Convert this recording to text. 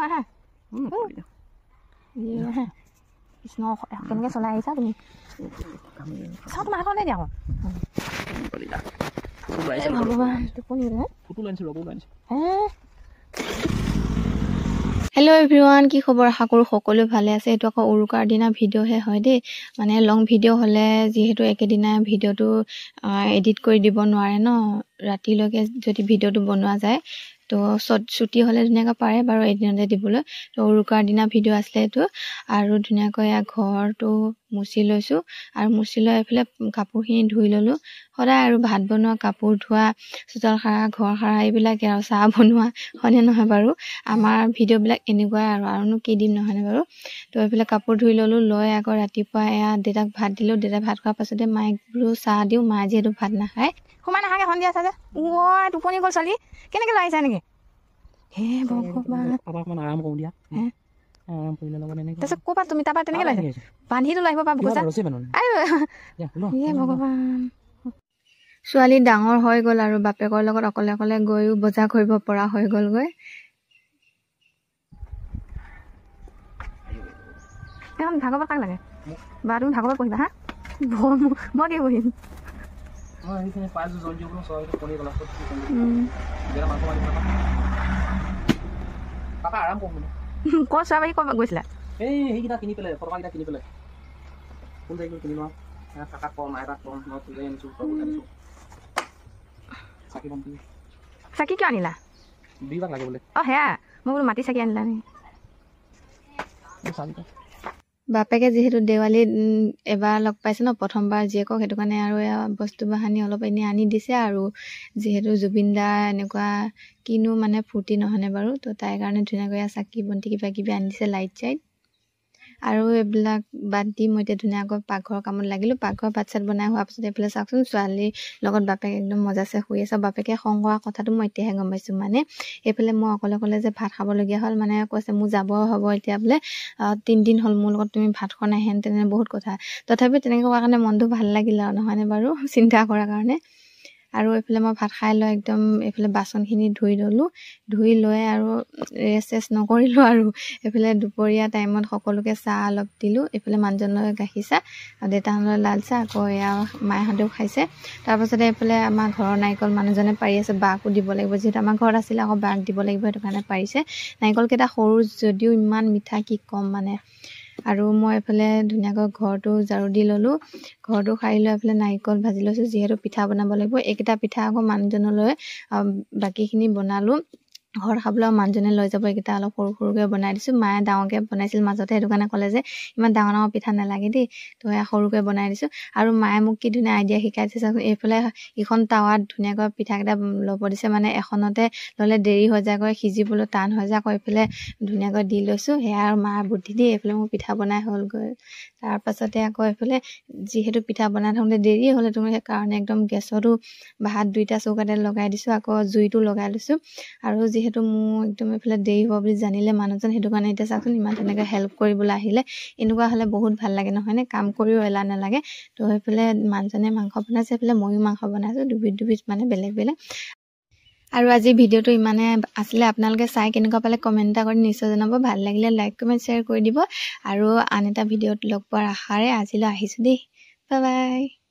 আহা। কৃষ্ণ, কেনেকৈ চলাই আহিছা তুমি? চাওঁ, তোমাৰ হাতখনতে দিয়া আকৌ। ভগৱান, টোপনি। হে, হেল্ল' এভৰিৱান, কি খবৰ? আশা কৰোঁ সকলো ভালে আছে। এইটো আকৌ উৰুকাৰ দিনা ভিডিঅ'হে হয় দেই। মানে লং ভিডিঅ' হ'লে যিহেতু একেদিনাই ভিডিঅ'টো এডিট কৰি দিব নোৱাৰে ন, ৰাতিলৈকে যদি ভিডিঅ'টো বনোৱা যায় তো ছুটি হ'লে ধুনীয়াকৈ পাৰে বাৰু এদিনতে দিবলৈ। তো উৰুকাৰ দিনা ভিডিঅ' আছিলে এইটো। আৰু ধুনীয়াকৈ এয়া ঘৰটো মুচি লৈছোঁ আৰু মুচি লৈ এইফালে কাপোৰখিনি ধুই ল'লোঁ। সদায় আৰু ভাত বনোৱা, কাপোৰ ধোৱা, চোতাল সাৰা, ঘৰ সাৰা, এইবিলাকে আৰু চাহ বনোৱা, হয়নে নহয় বাৰু? আমাৰ ভিডিঅ'বিলাক এনেকুৱাই আৰু, আৰুনো কি দিম, নহয়নে বাৰু? তো এইফালে কাপোৰ ধুই ল'লোঁ, লৈ আকৌ ৰাতিপুৱা এয়া দেউতাক ভাত দিলোঁ। দেউতাই ভাত খোৱাৰ পাছতে মায়েক বোলো চাহ দিওঁ, মায়ে যিহেতু ভাত নাখায়। সোমাই নাহাগে, সন্ধিয়া চাগে। ঐ, টোপনি গ'ল ছোৱালী, কেনেকৈ লৈ আহিছা এনেকৈ? হে ভগৱান। আৰাম কৰোঁ দিয়া। তাৰপিছত ক'ৰপৰা তুমি তাৰপৰা তেনেকৈ লৈ আহিছা? বান্ধিটো লৈ আহিব পাৰা কৈছা। হে ভগৱান। ছোৱালী ডাঙৰ হৈ গ'ল আৰু বাপেকৰ লগত অকলে অকলে গৈও বজাৰ কৰিব পৰা হৈ গ'লগৈ। এখন ভাগৱত কাক লাগে বা? তুমি ভাগৱত পঢ়িবা? হা, মই কি পঢ়িম? ক'ত চোৱা বাকী ক'ত গৈছিলা? এই সেইকেইটা কিনি পেলাই, ফটকাকেইটা কিনি পেলাই, কোন চাইকেল কিনি লোৱা, কাকাক কম, আইতাক কম, মই পূজাই আনিছোঁ, আনিছোঁ চাকি বন্তি। চাকি কিয় আনিলা? দুইভাগ লাগে বোলে। অঁ, সেয়া মই বোলো মাটি চাকি আনিলা নেকি? বাপেকে যিহেতু দেৱালীত এবাৰ লগ পাইছে ন প্ৰথমবাৰ জীয়েকক, সেইটো কাৰণে আৰু এয়া বস্তু বাহানি অলপ এনেই আনি দিছে। আৰু যিহেতু জুবিন দা এনেকুৱা কিনো মানে ফূৰ্তি নহয়নে বাৰু? তো তাইৰ কাৰণে ধুনীয়াকৈ চাকি বন্তি কিবা কিবি আনি দিছে, লাইট চাইট আৰু এইবিলাক বাদ দি মই এতিয়া ধুনীয়াকৈ পাকঘৰৰ কামত লাগিলোঁ। পাকঘৰ ভাত চাত বনাই হোৱাৰ পাছত এইফালে চাওকচোন, ছোৱালীৰ লগত বাপেক একদম মজাছে শুই আছে। বাপেকে খং কৰা কথাটো মই এতিয়াহে গম পাইছোঁ। মানে এইফালে মই অকলে অকলে যে ভাত খাবলগীয়া হ'ল, মানে কৈছে মোৰ যাব হ'ব এতিয়া বোলে, 3 দিন হ'ল মোৰ লগত তুমি ভাত খোৱা নাই, হেন তেনে বহুত কথা। তথাপি তেনেকৈ কোৱাৰ কাৰণে মনটো ভাল লাগিল আৰু, নহয়নে বাৰু? চিন্তা কৰাৰ কাৰণে। আৰু এইফালে মই ভাত খাই লৈ একদম এইফালে বাচনখিনি ধুই ল'লোঁ। ধুই লৈ আৰু ৰেষ্ট চেষ্ট নকৰিলোঁ আৰু এইফালে দুপৰীয়া টাইমত সকলোকে চাহ অলপ দিলোঁ। এইফালে মানুহজনলৈ গাখীৰ চাহ আৰু দেউতাহঁতলৈ লাল চাহ, আকৌ এয়া মায়েহঁতেও খাইছে। তাৰপাছতে এইফালে আমাৰ ঘৰৰ নাৰিকল মানুহজনে পাৰি আছে। বাকো দিব লাগিব, যিহেতু আমাৰ ঘৰত আছিলে, আকৌ বাক দিব লাগিব, সেইটো কাৰণে পাৰিছে। নাৰিকলকেইটা সৰু যদিও ইমান মিঠা, কি ক'ম মানে। আৰু মই এইফালে ধুনীয়াকৈ ঘৰটো ঝাৰু দি ল'লোঁ। ঘৰটো সাৰি লৈ এইফালে নাৰিকল ভাজি লৈছোঁ, যিহেতু পিঠা বনাব লাগিব। এইকেইটা পিঠা আকৌ মানুহজনলৈ বাকীখিনি বনালোঁ ঘৰত খাবলৈ, মানুহজনে লৈ যাব। এইকেইটা অলপ সৰু সৰুকৈ বনাই দিছোঁ। মায়ে ডাঙৰকৈ বনাইছিল মাজতে, সেইটো কাৰণে ক'লে যে ইমান ডাঙৰ ডাঙৰ পিঠা নালাগে দেই। তো এয়া সৰুকৈ বনাই দিছোঁ। আৰু মায়ে মোক কি ধুনীয়া আইডিয়া শিকাই দিছে চাচোন। এইফালে ইখন টাৱাত ধুনীয়াকৈ পিঠাকেইটা ল'ব দিছে, মানে এখনতে ল'লে দেৰি হৈ যায়গৈ, সিজিবলৈ টান হৈ যায়। আকৌ এইফালে ধুনীয়াকৈ দি লৈছোঁ। সেয়া আৰু মাৰ বুদ্ধি দি এইফালে মোৰ পিঠা বনাই হ'লগৈ। তাৰপাছতে আকৌ এইফালে যিহেতু পিঠা বনাই থাকোঁতে দেৰি হ'লে তুমি, সেইকাৰণে একদম গেছতো ভাত দুইটা চৌকাতে লগাই দিছোঁ, আকৌ জুইটো লগাই লৈছোঁ। আৰু যিহেতু মোৰ একদম এইফালে দেৰি হ'ব বুলি জানিলে মানুহজন, সেইটো কাৰণে এতিয়া চাওকচোন ইমান তেনেকৈ হেল্প কৰিবলৈ আহিলে। এনেকুৱা হ'লে বহুত ভাল লাগে, নহয়নে? কাম কৰিও এলাহ নালাগে। তো সেইফালে মানুহজনে মাংস বনাইছে, সেইফালে ময়ো মাংস বনাইছোঁ, দুবিধ দুবিধ মানে বেলেগ বেলেগ। আৰু আজি ভিডিঅ'টো ইমানে আছিলে। আপোনালোকে চাই কেনেকুৱা পালে কমেণ্ট এটা কৰি নিশ্চয় জনাব। ভাল লাগিলে লাইক, কমেণ্ট, শ্বেয়াৰ কৰি দিব। আৰু আন এটা ভিডিঅ'ত লগ পোৱাৰ আশাৰে আজিলৈ আহিছোঁ দেই। Bye bye.